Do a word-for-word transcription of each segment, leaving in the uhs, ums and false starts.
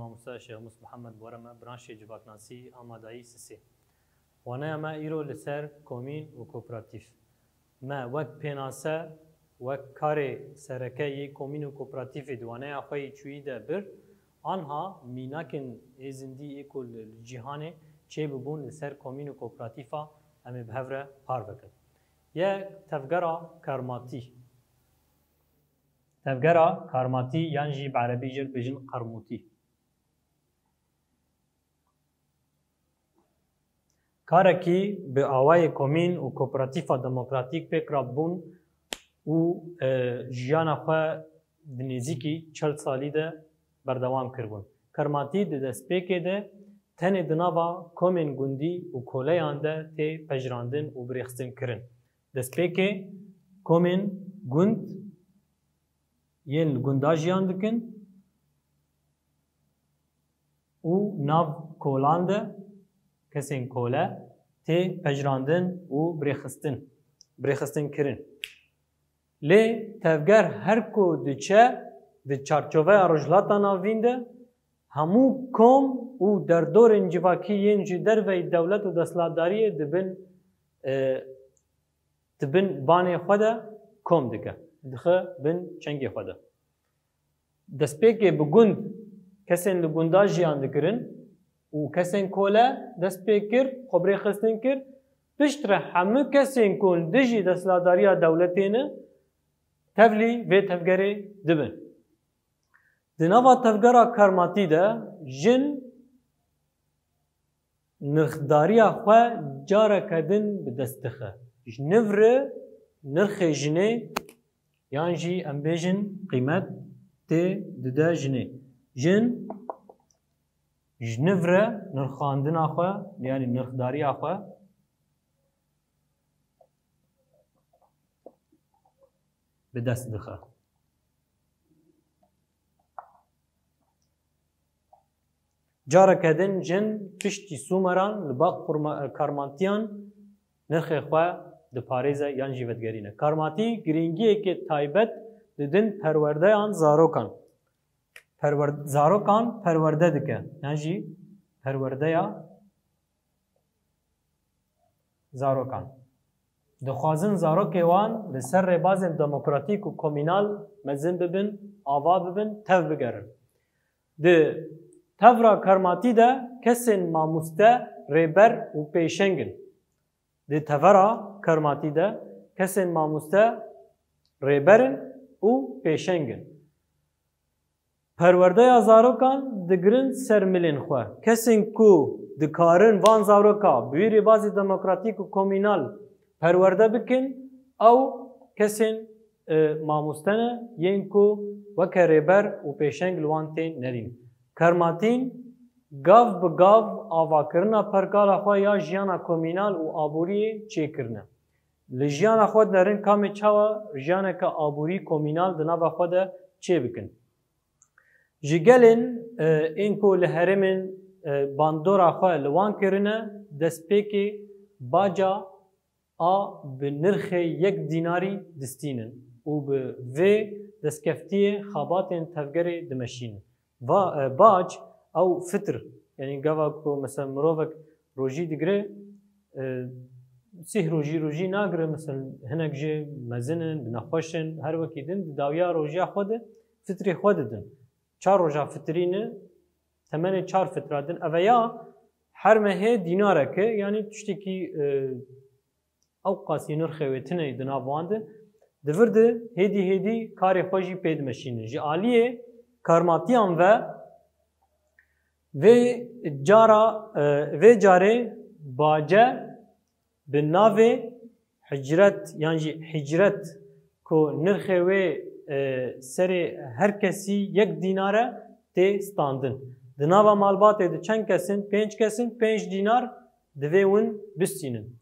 Mamoste Şêxmus Mihemed bi we re me, branşê civaknasî, amadayî sisê. Waneya me îro li ser komîn û kooperatîf. Me wek pênase, wek karê sereke yê komîn û kooperatîfê di waneya xwe yê çûyî de bir, anha mînakên ê zindî ê ku li, li cîhanê çêbibûn li ser komîn û kooperatîfa em ê bi hev re parve kin. Yek, tevgera karmatî. Tevgera karmatî yan jî bi erebî jê re dibêjin qermûtî. Karekî bi awayê komîn û kooperatîfa demokratîk pêk rabûn û, e, jiyana xwe di nêzîkî çil salî de berdewam kiribûn. Karmatî di destpêkê de tenê di nava komên gundî û koleyan de tê pejirandin û birêxistin kirin. Destpêkê komên gund yên li gunda jiyan dikin û nav kolan de kesên kole tê pejirandin û birêxistin, birêxistin kirin. Lê tevger her ku diçe di çarçoveya Rojhilata Navîn de, hemû kom û derdorên civakî yên ji derveyî dewlet û desthilatdariyê dibin, e, di bin banê xwe de kom dike, dixe bin çengê xwe de. Destpêkê bi gund, kesên li gunda jiyan dikirin û kesên kole dest pê kir, xwe bi rê xistin kir. Piştre hemû kesên ku li dijî desthilatdariya dewletê ne, tevlî vê tevgerê dibin. Di nava tevgera karmatî de jin nirxdariya xwe careke din bi dest dixe. Ji niv re nirxê jinê yan jî em bêjin qîmet tê dide jinê. Jin ji niv re nirxandina xwe, yanî nirxdariya xwe bi dest dixe. Careke din jin piştî Sûmeran li ba qurma-, karmatiyan nirxê xwe diparêze yan jî vedigerîne. Karmatî girîngiyeke taybet didin perwerdeyan zarokan. Perwer-, zarokan perwerde dike yan jî perwerdeya zarokan. Dixwazin zarokê wan li ser rêbazên demokratîk û komînal mezin bibin, ava bibin, tev bigerin. Di tevra karmatî de kesên mamoste, rêber û pêşeng in. Di tevera karmatî de kesên mamoste, rêber in û pêşeng in. Perwerdeya zarokan digirin ser milên xwe. Kesên ku dikarin van zaroka bi wî rêbazê demokratîk û komînal perwerde bikin, ew kesên, e, mamoste ne, yên ku weke rêber û pêşeng li wan tên nerîn. Karmatîn gav bi gav avakirina pergala xwe ya jiyana komînal û aboriyê çêkirine. Li jiyana xwe dinerin kamê çawa jiyaneke aborî komînal di nava xwe de çêbikin. Ji gelên, e, ên ku li herêmên, e, bandora xwe li wan kirine, destpêkê baca a bi nirxê yek dînarî distînin û bi vê destkeftiyê xebatên tevgerê dimeşînin. Va, e, bac ew fitr, yanî gava ku mesela mirovek rojî digire, e, sih rojî, rojî nagire, mesela hinek jê mezin in, bi nexweş in, her wekî din di dawiya rojiya xwe de fitrê xwe didin. Çar roja fitrî ne, temenê çar fitra din. Eve ya her mehê dînareke, yanî tiştekî, e, ew qasî nirxê wê tune ye di nav wan de. Di vir de hêdî hêdî karê xwe jî pê dimeşînin. Ji aliyê karmatiyan ve vê cara, e, vê carê bace bi navê hicret yan jî hicret ku nirxê wê, e, serê her kesî yek dînar e, tê standin. Di nava malbatê de çend kes in? Pênc kes in, pênc dînar divê win bistînin.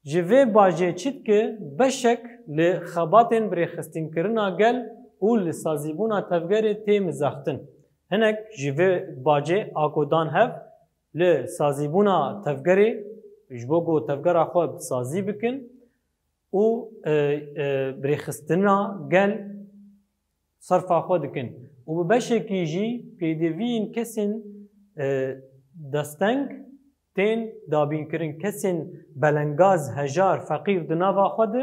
Ji vê bacê çîtke beşek li xebatên birêxistinkirina gel û li sazîbûna tevgerê tê mizextin. Hinek ji vê bacê a ku dan hev li sazîbûna tevgerê, ji bo ku tevgera xwe bi sazî bikin û, e, e, birêxistina gel serfa xwe dikin. û bi beşekî jî pêdiviyên kesên, e, desteng tên dabînkirin. Kesên belengaz, hejar, feqîr di nava xwe de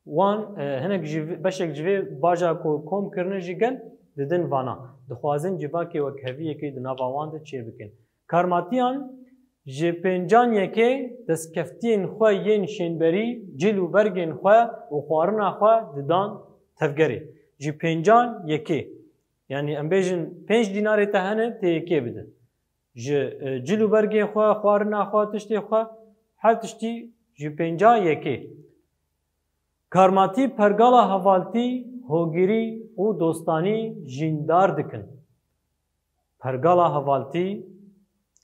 wan, e, hinek ji vê, beşek ji vê baja ku kom kirine ji gel didin vana. Dixwazin civakê wekheviyekê di nava wan de çêbikin. Karmatiyan ji pêncan yekê destkeftiyên xwe yên şênberî, cil û bergên xwe û xwarina xwe didan tevgerê. Ji pêncan yekê, yanî em bêjin pênc dînarê te hene, tê yekê bide. Ji, e, cil û bergên xwe, xwarina xwe, tiştê xwe, her tiştî ji pênca yekê. Karmatî pergala hevaltî, hogirî û dostanî jîndar dikin. Pergala hevaltî,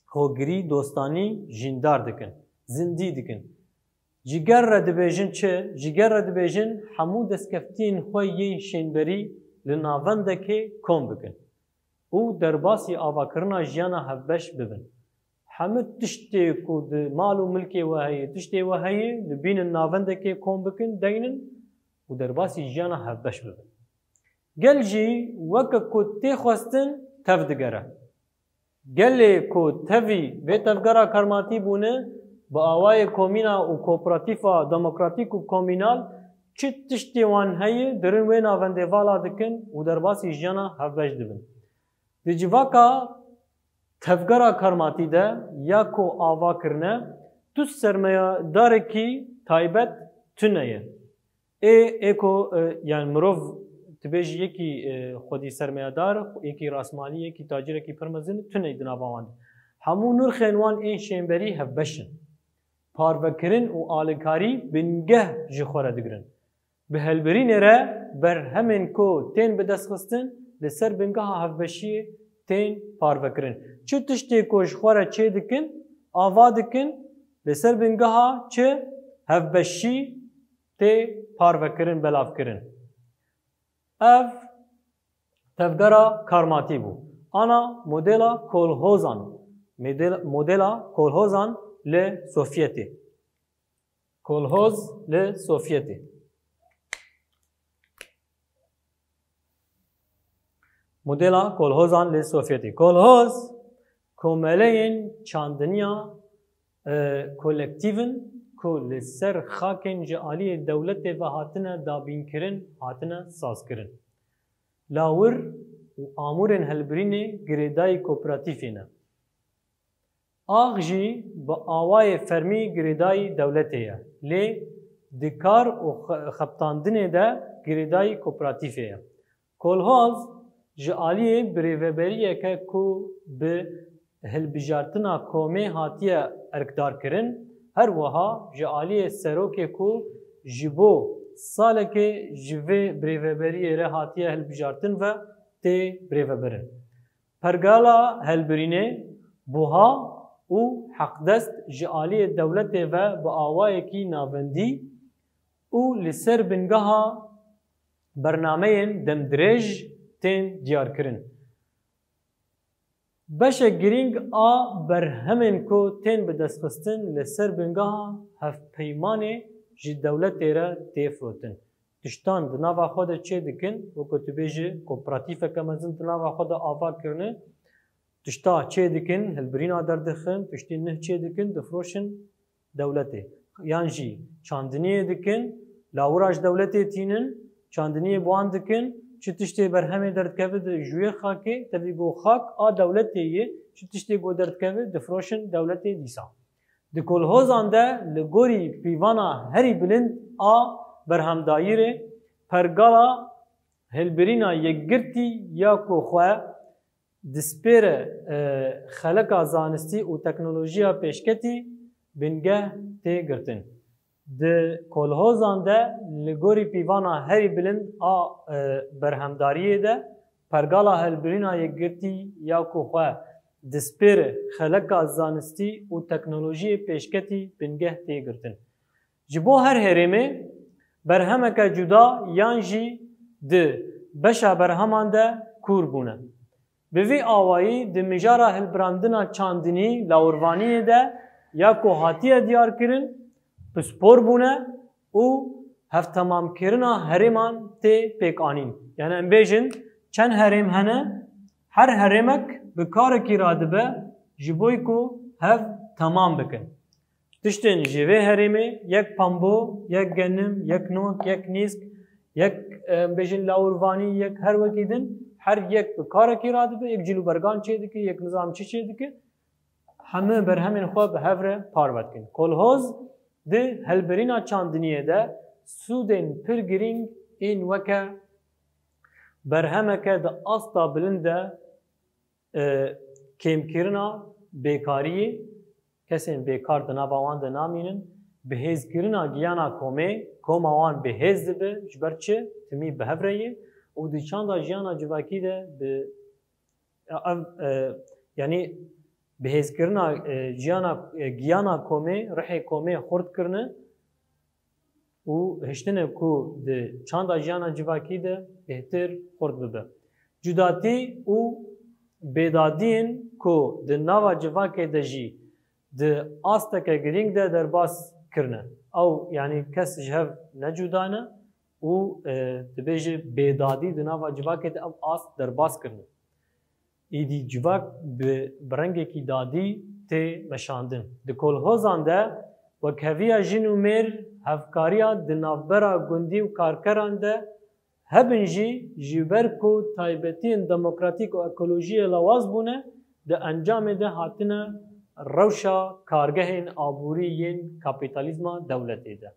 hogirî, dostanî jîndar dikin, zindî dikin. Ji ger re dibêjin çi? Ji ger re dibêjin hemû destkeftiyên xwe yên şênberî li navendekê kom bikin û derbasî avakirina jiyana hevbeş bibin. Hemû tiştê ku di mal û milkê we heye, tiştê we heye, dibînin navendekê kom bikin, deynin û derbasî jiyana hevbeş bibin. Gel jî weke ku tê xwestin tev digere. Gelê ku tevî vê tevgera karmatî bûne, bi awayê komîna û kooperatîfa demokratîk û komînal çi tiştê wan heye, dirin wê navendê vala dikin û derbasî jiyana hevbeş dibin. Di civaka tevgera karmatî de ya ku ava kirine, tu sermayedarekî taybet tune ye. Ê, ê ku, e, yani mirov dibêjî yekî, e, xwedî sermayedar, yekî rasmalî, yekî tacîrekî pir mezin tune di nava wan de. Hemû nirxên wan ên şênberî hevbeş in. Parvekirin û alîkarî bingeh ji xwe re digirin. Bi hilbirînê re berhemên ku tên bi dest xistin li ser bingeha hevbeşiyê tên parvekirin. Çi tiştê ku ji xwe re çê dikin, ava dikin, li ser bingeha çi hevbeşî tê parvekirin, belavkirin. Ev tevgera karmatî bû. Ana modela kolhozan, model-, modela kolhozan li Sovyetê. Kolhoz li Sovyetê. Modela kolhozan li Sovyetê. Kolhoz komeleyên çandiniya, e, kolektîv in ku li ser xakên ji aliyê dewletê ve hatine dabînkirin, hatine sazkirin. Lawir û amûrên hilbirînê girêdayî kooperatîfê ne. Ax jî bi awayê fermî girêdayî dewletê ye, lê di kar û xe-, xebitandinê de girêdayî kooperatîfê ye. Kolhoz ji aliyê birêveberiyeke ku bi hilbijartina komê hatiye erkdarkirin, her wiha ji aliyê serokê ku ji bo salekê ji vê birêveberiyê re hatiye hilbijartin ve tê birêvebirin. Pergala helbirînê, buha û heqdest ji aliyê dewletê ve bi awayekî navendî û li ser bingeha bernameyên demdirêj tên diyarkirin. Beşek girîng a berhemên ku tên bidestxistin li ser bingeha hevpeymanê ji dewletê re tê firotin. Tiştan di nava xwe de çê dikin, wekî tu bêjî kooperatîfeke mezin di nava xwe de ava kirine, tişta çê dikin, hilbirîna derdixin, tiştên nuh çê dikin, difiroşin dewletê. Yan jî çandiniyê dikin, lawira ji dewletê tînin, çandiniyê bi wan dikin, çi tiştê berhemê derdikeve di ji wê xakê, tevî ku xak a dewletê ye, çi tiştê ku derdikeve, difiroşin dewletê dîsa. Di kolhozan de li gorî pîvana herî bilind a berhemdayîrê, pergala hilbirîna yekgirtî ya ku xwe dispêre, e, xeleka zanistî û teknolojiya pêşketî bingeh tê girtin. Di kolhozan de li gorî pîvana herî bilind a, e, berhemdariyê de pergala hilbirîna yekgirtî ya ku xwe dispêre xeleka zanistî û teknolojiyê pêşketî bingeh tê girtin. Ji bo her herêmê berhemeke cuda yan jî di beşa berheman de kûr bûne. Bi vî awayî di mijara hilbirandina çandinî lawirvaniyê de ya ku hatiye diyarkirin, pispor bûne û hevtemamkirina herêman tê pêkanîn. Yani em bêjin Çend herêm hene, her herêmek bi karekî radibe ji bo ku hev temam bikin. Tiştên ji vê herêmê yek pambo, yek genim, yek nok, yek nîsk, yek, em bêjin, lawirvanî, yek her wekî din, her yek bi karekî radibe, yek cilûbergan çêdike, yek nizam çi çêdike, hemû berhemên xwe bi hev re parve dikin. Kolhoz di hilbirîna çandiniyê de sûdên pir girîng ên weke berhemeke di asta bilind de, e, kêmkirina bêkariyê, kesên bêkar di nava wan de namînin, bihêzkirina giyana komê, koma wan bihêz dibe, ji ber çi? Timî bi hev re ye û di çanda jiyana civakî de bi ev, e, yanî bihêzkirina, e, jiyana, e, giyana komê, rihê komê xurt kirine û hiştine ku di çanda jiyana civakî de bêhtir xurt bibe. Cudatî û bêdadiyên ku di nava civakê de jî di asteke girîng de derbas kirine. Ew, yanî kes ji hev ne cuda ne û, e, dibêje bêdadî di nava civakê de ev ast derbas kirine. Êdî civak bi, bi rengekî dadî tê meşandin. Di kolhozan de wekheviya jin û mêr, hevkariya di navbera gundî û karkeran de hebin jî, ji ber ku taybetiyên demokratîk û ekolojiyê lawaz bûne, di encamê de hatine rewşa kargehên aborî yên kapîtalîzma dewletê de.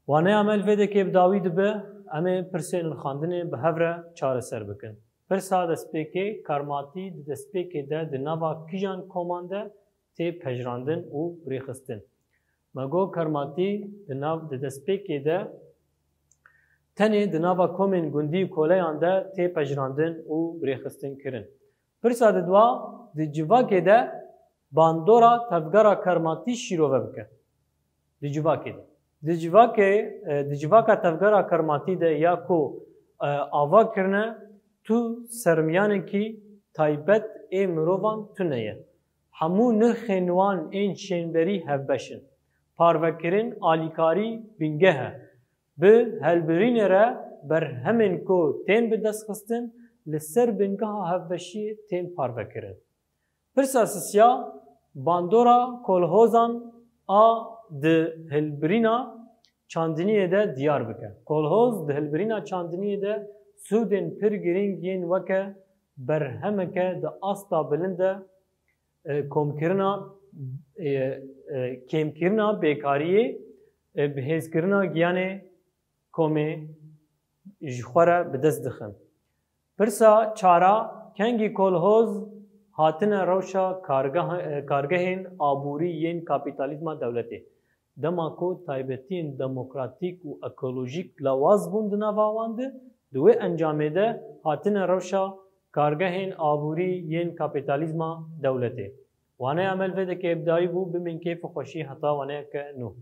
Waneya me li vê dekê bi dawî dibe, em ê pirsên rixandinê bi hev re çareser bikin. Pirsa destpêkê, karmatî di destpêkê de di nava kîjan koman de tê pejirandin û rêxistin? Me got, karmatî di nav, di destpêkê de tenê di nava komên gundî û kolejan de tê pejirandin û rêxistin kirin. Pirsa diduwa, di civakê de bandora tevgera karmatî şîrove bike. Di civakê de. Di civakê, e, di civaka tevgera karmatî de ya ku, e, ava kirine, tu sermiyanekî taybet ê mirovan tune ye. Hemû nirxên wan ên şênberî hevbeş in. Parvekirin alîkarî bingeh e. Bi helbirînê re berhemên ku tên bi dest xistin li ser bingeha hevbeşiyê tên parvekirin. Pirsa sisiya, bandora kolhozan a di hilbirîna çandiniyê de diyar bike. Kolhoz di hilbirîna çandiniyê de sûdên pir girîng yên weke berhemeke di asta bilind de, e, komkirina, e, e, kêmkirina bêkariyê, e, bihêzkirina giyanê komê ji xwe re bi dest dixin. Pirsa çara, kengî kolhoz hatine rewşa kargeh-, e, kargehên aborî yên kapîtalîzma dewletê? Dema ku taybetiyên demokratîk û ekolojîk lawaz bûn di nava wan de, di wê encamê de hatine rewşa kargehên aborî yên kapîtalîzma dewletê. Waneya me li vê dekê bi dawî bû, bimîn kêf û xweşî heta waneyeke nû.